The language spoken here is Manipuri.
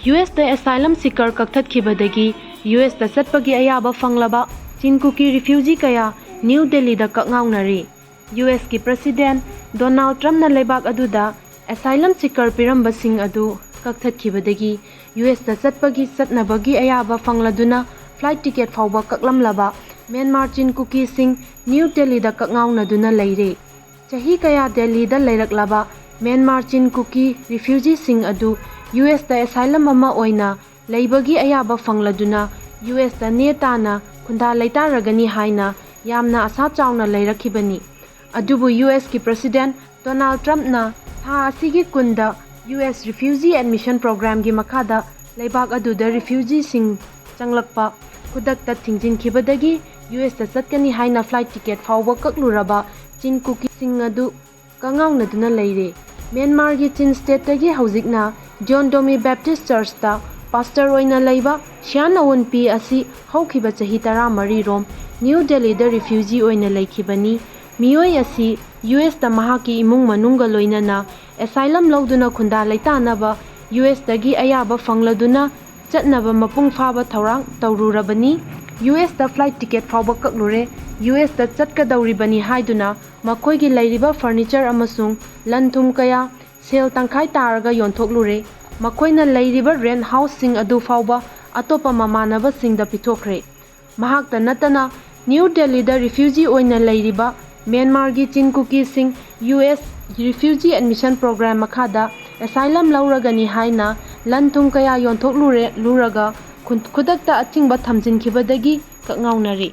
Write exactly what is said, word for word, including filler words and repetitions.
ꯌꯨ ꯑꯦꯁꯇ asylum seeker ꯀꯛꯊꯠꯈꯤꯕꯗꯒꯤ ꯌꯨ ꯑꯦꯁꯇ ꯆꯠꯄꯒꯤ ꯑꯌꯥꯕ ꯐꯪꯂꯕ ꯆꯤꯟ ꯀꯨꯀꯤ refugee ꯀꯌꯥ ꯅ꯭ꯌꯨ ꯗꯦꯜꯂꯤꯗ ꯀꯛꯉꯥꯎꯅꯔꯤ꯫ ꯌꯨ ꯑꯦꯁꯀꯤ President Donald Trumpꯅ ꯂꯩꯕꯥꯛ ꯑꯗꯨꯗ asylum seeker ꯄꯤꯔꯝꯕꯁꯤꯡ ꯑꯗꯨ ꯀꯛꯊꯠꯈꯤꯕꯗꯒꯤ ꯌꯨ ꯑꯦꯁꯇ ꯆꯠꯄꯒꯤ ꯆꯠꯅꯕꯒꯤ ꯑꯌꯥꯕ ꯐꯪꯂꯗꯨꯅ flight ticket ꯐꯥꯎꯕ ꯀꯛꯂꯝꯂꯕ ꯃ꯭ꯌꯥꯟꯃꯥꯔ ꯆꯤꯟ ꯀꯨꯀꯤꯁꯤꯡ ꯅ꯭ꯌꯨ ꯗꯦꯜꯂꯤꯗ ꯀꯛꯉꯥꯎꯅꯗꯨꯅ ꯂꯩꯔꯦ꯫ ꯆꯍꯤ ꯀꯌꯥ ꯗꯦꯜꯂꯤꯗ ꯂꯩꯔꯛꯂꯕ ꯃ꯭ꯌꯥꯟꯃꯥꯔ ꯆꯤꯟ ꯀꯨꯀꯤ refugeeꯁꯤꯡ ꯑꯗꯨ ꯌꯨ ꯑꯦꯁꯇ asylum ꯑꯃ ꯑꯣꯏꯅ ꯂꯩꯕꯒꯤ ꯑꯌꯥꯕ ꯐꯪꯂꯗꯨꯅ ꯌꯨ ꯑꯦꯁꯇ ꯅꯦ ꯇꯥꯅ ꯈꯨꯟꯗꯥ ꯂꯩꯇꯥꯔꯒꯅꯤ ꯍꯥꯏꯅ ꯌꯥꯝꯅ ꯑꯁꯥ ꯆꯥꯎꯅ ꯂꯩꯔꯛꯈꯤꯕꯅꯤ꯫ ꯑꯗꯨꯕꯨ ꯌꯨ ꯑꯦꯁꯀꯤ President Donald Trumpꯅ ꯊꯥ ꯑꯁꯤꯒꯤ ꯀꯨꯟꯗ ꯌꯨ ꯑꯦꯁ refugee admission programꯒꯤ ꯃꯈꯥꯗ ꯂꯩꯕꯥꯛ ꯑꯗꯨꯗ refugeeꯁꯤꯡ ꯆꯪꯂꯛꯄ ꯈꯨꯗꯛꯇ ꯊꯤꯡꯖꯤꯟꯈꯤꯕꯗꯒꯤ ꯌꯨ ꯑꯦꯁꯇ ꯆꯠꯀꯅꯤ ꯍꯥꯏꯅ flight ticket ꯐꯥꯎꯕ ꯀꯛꯂꯨꯔꯕ ꯆꯤꯟ ꯀꯨꯀꯤꯁꯤꯡ ꯑꯗꯨ ꯀꯉꯥꯎꯅꯗꯨꯅ ꯂꯩꯔꯦ꯫ ꯃ꯭ꯌꯥꯟꯃꯥꯔꯒꯤ ꯆꯤꯟ stateꯇꯒꯤ ꯍꯧꯖꯤꯛꯅ ꯖꯤꯌꯣꯟ ꯗꯣꯃꯤ Baptist Churchꯇ pastor ꯑꯣꯏꯅ ꯂꯩꯕ ꯁꯤꯌꯥꯟ ꯑꯋꯨꯟꯄꯤ ꯑꯁꯤ ꯍꯧꯈꯤꯕ ꯆꯍꯤ ꯇꯔꯥꯃꯔꯤ ꯔꯣꯝ ꯅ꯭ꯌꯨ ꯗꯦꯜꯂꯤꯗ refugee ꯑꯣꯏꯅ ꯂꯩꯈꯤꯕꯅꯤ꯫ ꯃꯤꯑꯣꯏ ꯑꯁꯤ ꯌꯨ ꯑꯦꯁꯇ ꯃꯍꯥꯛꯀꯤ ꯏꯃꯨꯡ ꯃꯅꯨꯡꯒ ꯂꯣꯏꯅꯅ asylum ꯂꯧꯗꯨꯅ ꯈꯨꯟꯗꯥ ꯂꯩꯇꯥꯅꯕ ꯌꯨ ꯑꯦꯁꯇꯒꯤ ꯑꯌꯥꯕ ꯐꯪꯂꯗꯨꯅ ꯆꯠꯅꯕ ꯃꯄꯨꯡ ꯐꯥꯕ ꯊꯧꯔꯥꯡ ꯇꯧꯔꯨꯔꯕꯅꯤ꯫ ꯌꯨ ꯑꯦꯁꯇ flight ticket ꯐꯥꯎꯕ ꯀꯛꯂꯨꯔꯦ꯫ ꯌꯨ ꯑꯦꯁꯇ ꯆꯠꯀꯗꯧꯔꯤꯕꯅꯤ ꯍꯥꯏꯗꯨꯅ ꯃꯈꯣꯏꯒꯤ ꯂꯩꯔꯤꯕ furniture ꯑꯃꯁꯨꯡ ꯂꯟ ꯊꯨꯝ ꯀꯌꯥ ꯁꯦꯜ ꯇꯪꯈꯥꯏ ꯇꯥꯔꯒ ꯌꯣꯟꯊꯣꯛꯂꯨꯔꯦ꯫ ꯃꯈꯣꯏꯅ ꯂꯩꯔꯤꯕ rent houseꯁꯤꯡ ꯑꯗꯨ ꯐꯥꯎꯕ ꯑꯇꯣꯞꯄ ꯃꯃꯥꯟꯅꯕꯁꯤꯡꯗ ꯄꯤꯊꯣꯛꯈ꯭ꯔꯦ꯫ ꯃꯍꯥꯛꯇ ꯅꯠꯇꯅ ꯅ꯭ꯌꯨ ꯗꯦꯜꯂꯤꯗ refugee ꯑꯣꯏꯅ ꯂꯩꯔꯤꯕ ꯃ꯭ꯌꯥꯟꯃꯥꯔꯒꯤ ꯆꯤꯟ ꯀꯨꯀꯤꯁꯤꯡ U S refugee admission program ꯃꯈꯥꯗ asylum ꯂꯧꯔꯒꯅꯤ ꯍꯥꯏꯅ ꯂꯟ ꯊꯨꯝ ꯀꯌꯥ ꯌꯣꯟꯊꯣꯛꯂꯨꯔꯦ, ꯂꯨꯔꯒ ꯈꯨꯟ-, ꯈꯨꯗꯛꯇ ꯑꯊꯤꯡꯕ ꯊꯝꯖꯤꯟꯈꯤꯕꯗꯒꯤ ꯀꯛꯉꯥꯎꯅꯔꯤ꯫